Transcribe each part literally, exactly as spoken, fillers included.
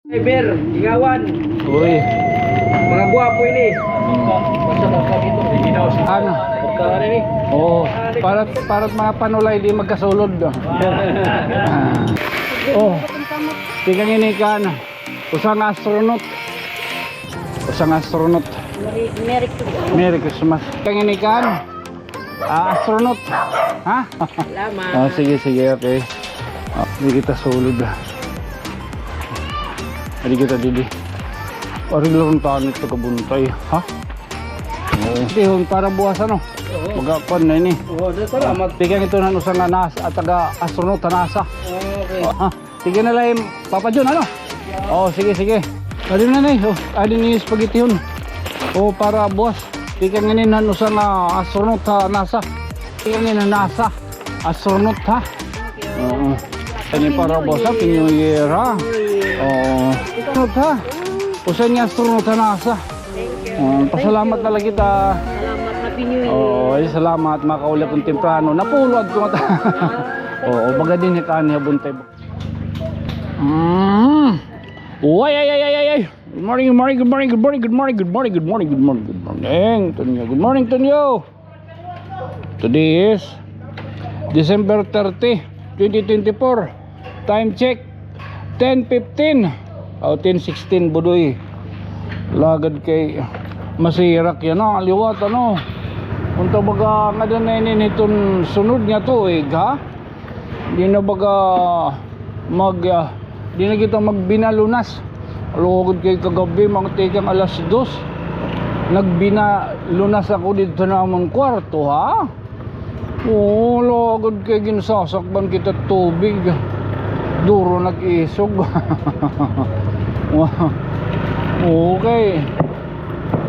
Driver, ingawan. Uy. Mga gwapo ini. Ano? Oo. Para, para mga panulay di magkasulod. Ah. Oh. Tikang ini kan usa nga astronaut. Usa nga astronaut. Merry, Merry Christmas. Merry Christmas. Tikang ini kan Ah, astronaut. Ha? Salamat. Ah, sige, sige, okay. Ah, di kita sulod, ah. Di kita didi. Ari lang tanit sa kabuntay, ha? Oo. Dihon para buwas, ano? Oo. Magapan na ini. Oo, salamat. Tikang ito na usa nga NASA, at taga astronaut sa NASA. Okay. Ha? Sige na lang, Papa John, ano? Oo, sige, sige. Adi na, Nay. Oh, adi ni spaghettihon. Oh, para buwas. Tikang ini na usa nga astronaut ha NASA. Tikang ini na NASA. Astronaut, ha? Oo. Ini para buwas, ha? Happy New Year, ha? Oo. Astronaut, ha? Usa nga astronaut ha NASA. Thank you. Oh, pasalamat na lang kita. Salamat. Happy New Year. Oo, ay, salamat. Makauli akon temprano. Napulog ko mata. Oo, baga dinhi ka ani ha buntay. Mm. Uy, ay, ay, ay, ay, ay. Good morning, good morning, good morning, good morning, good morning, good morning, good morning, good morning, good morning, Tonyo. Good morning, Tonyo. Today is December thirty, twenty twenty-four. Time check, ten fifteen. O, ten sixteen, Budoy. Lagad kay masirak yana, liwat, ano. Unta baga ngada na ini hiton sunod nga tuig, ha? Di na baga mag, ah, di na kita magbinalunas. Lugod kay kagab-i, mga tikang alas dos, nagbinalunas ako didto ha amon kwarto, ha? Oo, lugod kay ginsasakban kita tubig. Duro nag-isog. Okay.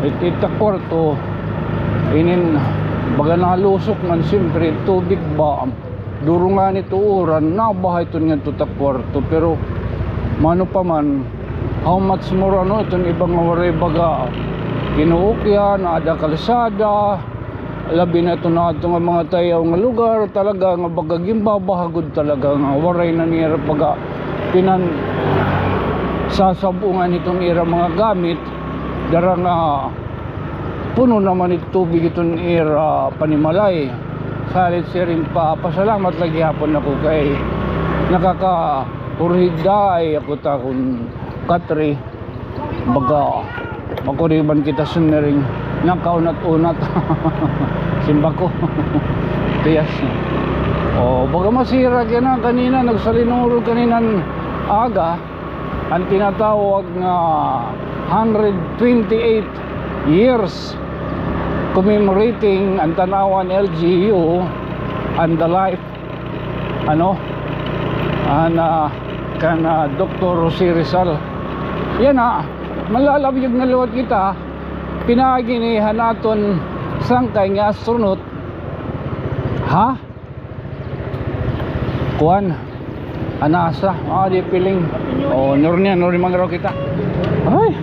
It-, ita kwarto, inin, baga nalusok man, siyempre, tubig ba? Duro ngani it uran, nabaha iton ngadto ta kwarto, pero mano pa man, how much more, ano, iton iba nga waray baga kinuukyan, ada kalsada, labi na iton adto nga mga tayaw nga lugar, talaga nga baga ginbabaha gud talaga nga waray na nira baga pinansasab-ongan iton ira mga gamit, dara nga puno naman it tubig iton ira panimalay. Salit siring pa, pasalamat la gihapon ako kay nakakahurhig daay ako ta kon katri. Baga makuriban kita siring nakaunat-unat. Simbako. Tiyas. O, baga masira kay na kanina, nagsalinurog kaninan aga. An tinatawag nga hundred twenty-eight years commemorating an Tanauan L G U and the life, ano, an, ah, kan, ah, Doktor Jose Rizal. Yana, manlalabyog na liwat kita, pinaagi ini han aton sangkay nga astronaut. Ha? Kuan. Anasa. Ah, di piling. O, nurnian, nurni mangraw kita. Ay.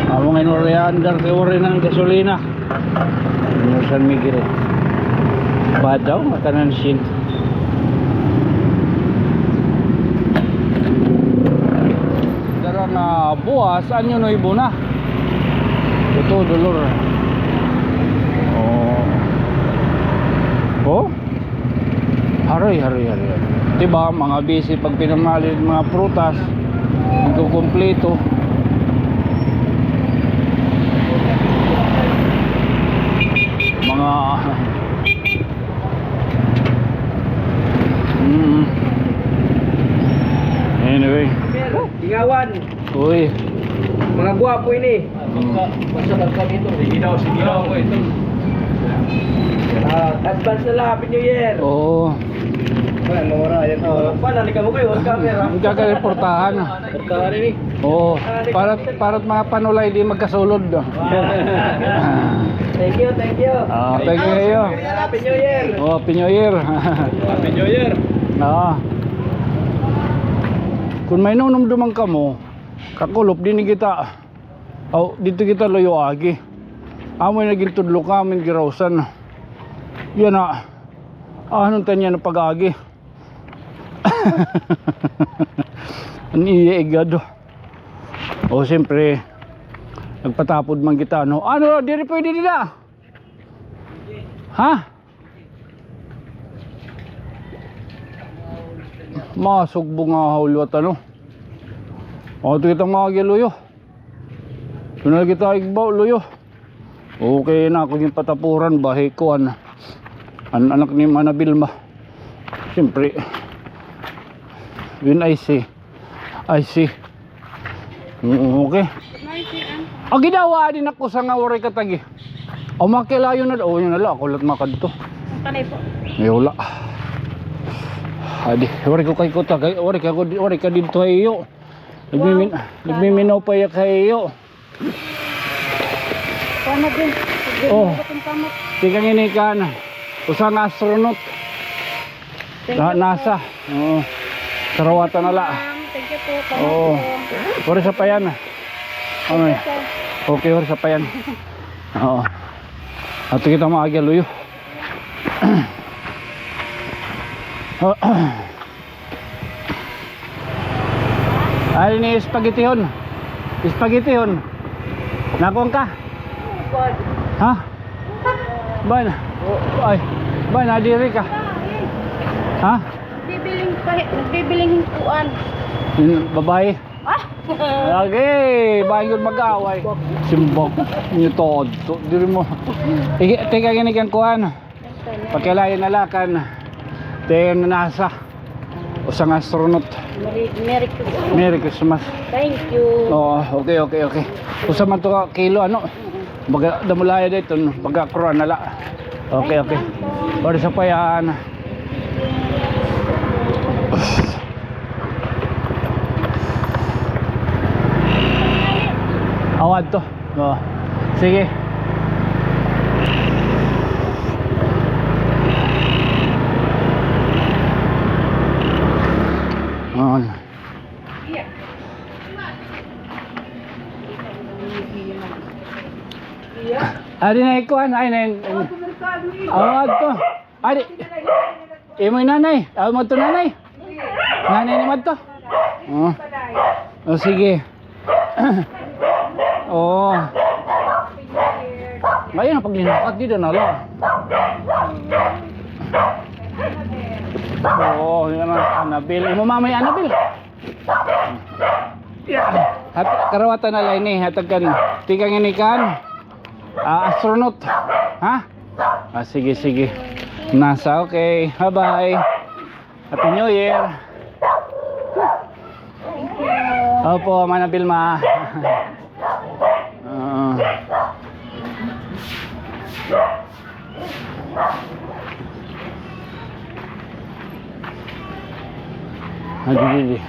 Amo nga nurnian, dar kay waray na gasolina. Nursan Miguel. Badaw, makanan sin. Dara nga buwas, anyo no ibuna. Ito, dolor. Oh. Oh? Haroy, haroy, haroy, haroy. Diba, mga busy pag pinamalit mga prutas, nagkukumpleto. Mga Mm. Anyway. Ingawan. Uy. Mga gwapo ini. Mm. Ah, advance na lang, Happy New Year. Oo. Wala, mura yan. Oh, paano, di ka mo kayo, on camera. Ang kakareportahan. Oo, para, para mga panulay di magkasulod. Thank you, thank you. Ah, thank you, thank you. Happy New Year. Oh, Happy New Year. Happy New Year. Ah. Kung may nunumduman kamo, kakulop, dinhi kita. Aw, didto kita luyo agi. Amo na gintudlo kami, girawsan. Yana. Ano ta niya na pag-agi? An iya igado. O, siyempre, nagpatapod man kita, no? Ano, diri pwede dida? Ha? Masugbo nga ha liwat, ano? O, ito kita mga luyo. Ito na kita igbaw, luyo. Okay na ako ginpatapuran, bahi kuan. An anak ni Mana Vilma. Siyempre, when I see, I see. Oo, okay. Agi daw, adi na ko sa nga waray katagi. O, makilayo na daw. O, yun na lang. Ako la't makadto. Ang kanay po. Ay, wala. Adi, waray ko kay kuta. Waray ka, waray ka dito, iyo. Nagmimin-, nagmiminaw pa iya kay iyo. Kuha na din. Oh. Sige, tingnan mo. Tikang ini kan usa nga astronaut. Thank you po. NASA. Oo. Karawatan na la. Thank you po. Oo. Waray sapayan. Ano eh? Okay, waray sapayan. Oo. Ato kita mga agyaluyo. Ari ni spaghettihon. Spaghettihon. Nakuha ka? Ha? Ban. Ay. Ban, nadiri ka. Ha? Bibiling pa, bibiling kuan. Yung babae. Ah? Lagi, bahay ko mag-away. Simbok. Niyo todo. Diri mo. Tika, tika, gini kang kuan. Pakilayo na la kan ten NASA. Usa nga astronaut. Merry, Merry Christmas. Merry Christmas. Thank you. Oo, okay, okay, okay. Usa man to ka kilo, ano? Baga damulaya dito, no? Baga kura na la. Okay, okay. Waray sapayan. Awad to. O, sige. On. Adi na ikuan, ay na. Awad to. Adi. Imo nanay. Aw, madto nanay. Nanay ni madto. O. O, sige. O. Ngayon, pag linakad, di na lang. O, yan ang Annabelle. Imo mamay, Annabelle. Hat-, karawatan na la ini, hatag kan, tikang ini kan, ah, astronaut. Ha? Ah, sige, sige. NASA, okay. Bye-bye. Happy New Year. Opo, Mana Vilma. Oo. Adi, adi.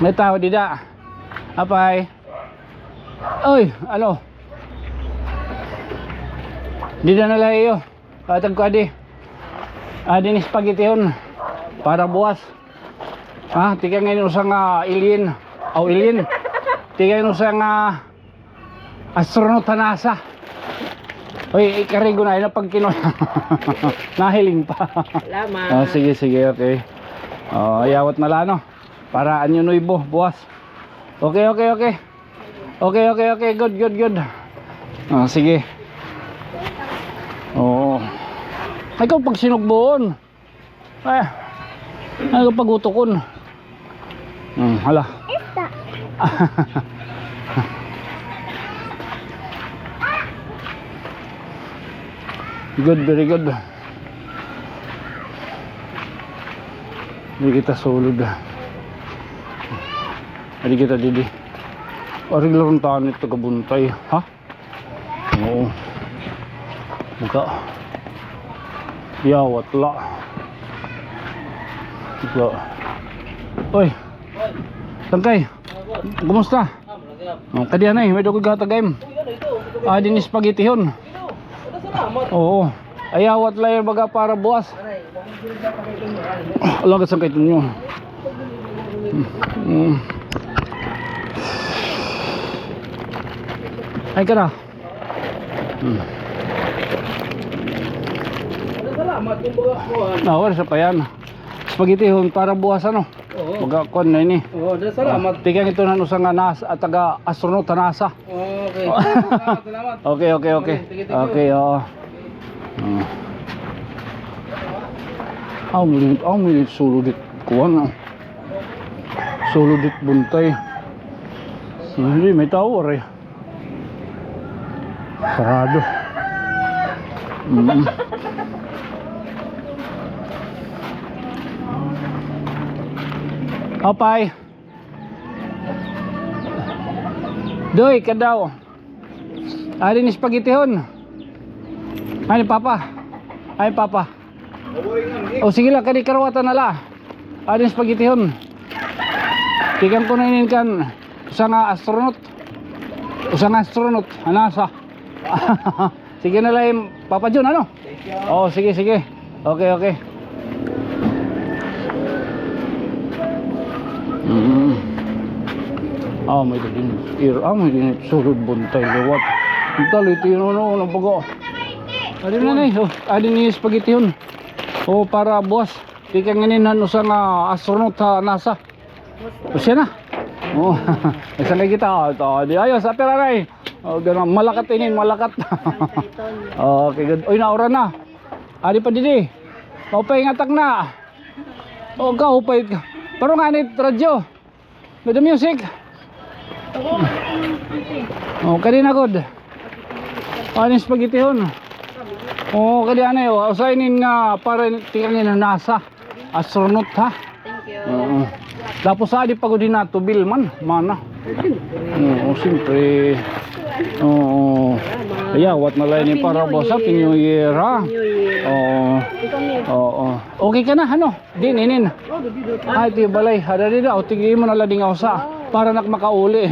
May tao dida. Apay. Oy, ano? Dida na la iyo. Hatag ko adi. Adi ni spaghettihon. Para buwas. Ha, tikang ini usa nga alien. Aw, alien. Tikang ini usa nga astronaut ha NASA. Uy, ikarigo na, ina pagkino. Nahiling pa. Salamat. O, sige, sige, okay. O, ayawat na la, no? Para Año Nuevo, buwas. Okay, okay, okay. Okay, okay, okay. Good, good, good. O, sige. Oo. Ay, ikaw pagsinugboon. Ay, ay, pagutokon. Hmm, hala. Esta. Good, very good. Di kita sulod. Di kita didi. Ari la ron tanit taga Buntay, ha? Oo. Baka. Yawat la. Baka. Oy. Tangkay. Kumusta? O, kadi anay, may-ada ko ihatag ha imo. Adi ni spaghettihon. Oo. Ayawat la iton baga para buwas. Alagad sa kay tunyo. Mm. Ay, kana. Hmm. Salamat, kumbaga, kuan. Ah, wala sa pa yan. Spaghettihon para buwas, ano? Oo. Baga kuan na ini. Oo, da, salamat. Tikang ito na usa nga NASA, ah, taga astronaut sa NASA. Okay. Salamat, salamat. Okay, okay, okay. Okay, sige, thank you. Okay, oo. Hmm. Aw, milit, aw, milit, sulod it kuan, ah. Sulod it buntay. Hindi, may tao, are. Sarado. Mm. Apay. Doy, kadaw. Adi ni spaghettihon. Ay, Papa. Ay, Papa. O, sige la, kadi karawatan na la. Adi ni spaghettihon. Tikang ko na inin kan usa nga astronaut. Usa nga astronaut, ha NASA. Sige na la, Papa Jun, ano? Thank you. O, sige, sige. Okay, okay. Mm. Ah, may din. Ir-, ah, may din sulod buntay liwat. Ang talit, yun, ano, ano, baga. Adi na, na, o, adi ni spaghettihon. O, para buwas. Tikang inin han usa nga astronaut ha NASA. O, siya na. O, isang kay kita. O, ito, di ayos, apira na eh. O, ganun. Malakat inin, malakat. Okay, good. Uy, naura na. Adi pa didi. Maupay nga takna. O, kaupay ka. Pero nga ni radyo. With the music. O, kadi na gud. Anis spaghettihon. O, kadi anay, o. Usa inin nga para tikang inin NASA. Astronaut, ha? Thank you. Oo. Tapos, adi pa gud hinato, bill man, mana. Oo, siyempre. Oo. Yawat na la ini para buwas, Happy New Year, ha? Happy New Year. Oo. Oo. Okay ka na, ano? Din, inin. Ay, tiyo balay. Ada dida, o, tigay mo na la ding usa. Para nak makauli.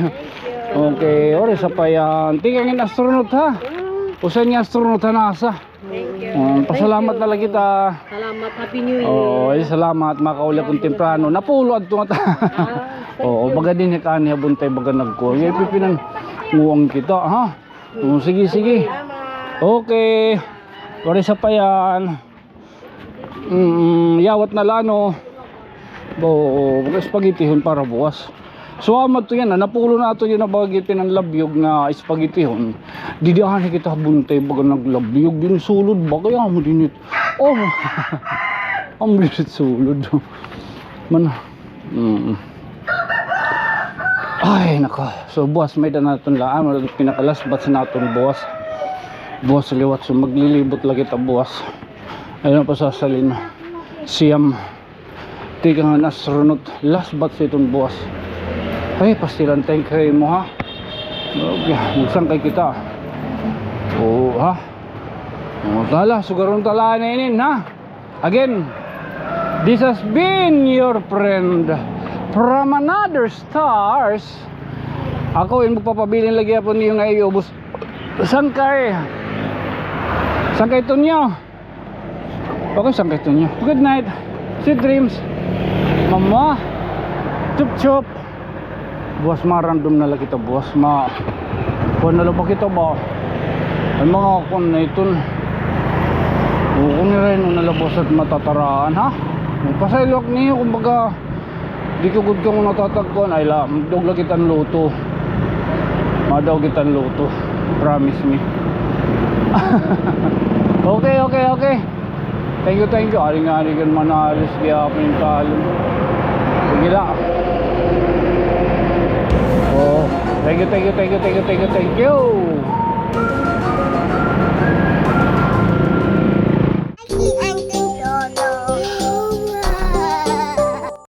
Okay, ori sa pa yan. Tikang in astronaut, ha? Usa ini astronaut ha NASA. Thank you. Um, pasalamat na la kita. Salamat. Happy New Year. Oo, ay, salamat. Makauli akon temprano. Napulo adto nga ta. Ah, thank you. Oo, baga din ni kani ha buntay, baga nagkuha. Ay, pipinanguang kita, ha? Oo, sige, sige. Salamat. Okay. Wari sa pa yan. Mm, yawat na la, no? Oo, mga spaghettihon para buwas. So, amat to yan, ah. Napulo na ato yun na bagay pinanlabyog nga spaghettihon. Didi ani kita buntay baga naglabyog. Din sulod ba? Kaya mo din it-, oh, ang bilit sulod. Man, mm. Ay, nako. So, buwas may da naton la. Ah, pinakalasbat sa naton buwas. Buwas liwat. So, maglilibot la kita buwas. Ano pa sa salin? Siyam. Tikang an astronaut, last batch iton buwas. Ay, pastilan, thank you mo, ha? Okay, magsangkay kita. Oo, ha? O, tala, sugaron tala na inin, ha? Again, this has been your friend from another stars. Ako, in magpapabilin lagi ako niyo nga iubos. Sangkay. Sangkay Tonyo. Okay, sangkay Tonyo. Good night. Sweet dreams. Mama. Chup chup. Buwas ma-random na la kita, buwas ma-, kuan na la ba kita ba? Ay, mga kuan na iton. O, kung nirahin na la buwas at matataraan, ha? Pasaylo ak niyo, kumbaga, di ko gud kamo natatagkuan, ay la, magdaog la kita hin lotto. Madaog kita hin lotto. Promise me. Okay, okay, okay. Thank you, thank you. Ari nga, ari kan manalis, gihapon yung kalon. Sige la. Oh, thank you, thank you, thank you, thank you, thank you, thank you.